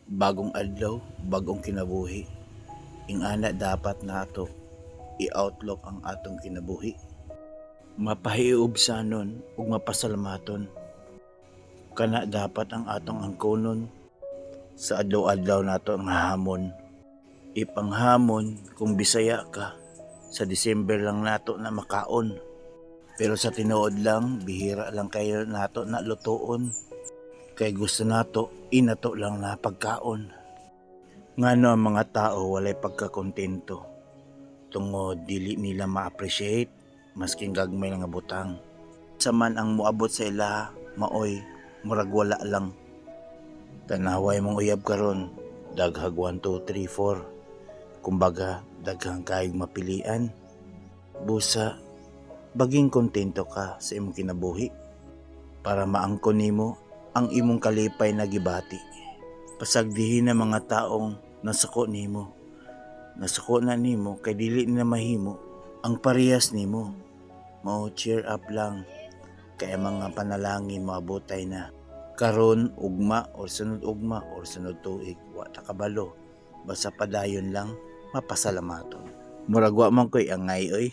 Bagong adlaw, bagong kinabuhi. Ingana dapat nato i-outlook ang atong kinabuhi. Mapahiubsanon ug mapasalamaton. Kana dapat ang atong angkonon sa adlaw-adlaw nato ang hamon. Ipanghamon kung Bisaya ka, sa December lang nato na makaon. Pero sa tinuod lang, bihira lang kayo nato na lutuon. Kay gusto nato, inato lang na pagkaon. Ngano ang mga tao walay pagkakontento? Tungod dili nila ma-appreciate masking gagmay lang nga butang. Sa man ang moabot sa ila, maoy murag wala lang. Tanaway mong uyab karon, daghag 1, 2, 3, 4. Kumbaga, daghang kayog mapilian. Busa, baging kontento ka sa imong kinabuhi para maangkon nimo ang imong kalipay na gibati. Pasagdihin na mga taong nasuko nimo. Nasuko na nimo kay dili nila mahimo ang parehas nimo. Mao cheer up lang kay ang mga panalangin moabotay na. Karon ugma or sunod ugma or sunod tuig, wa ta kabalo. Basta padayon lang, mapasalamaton. Murag wa man ko'y angay oy.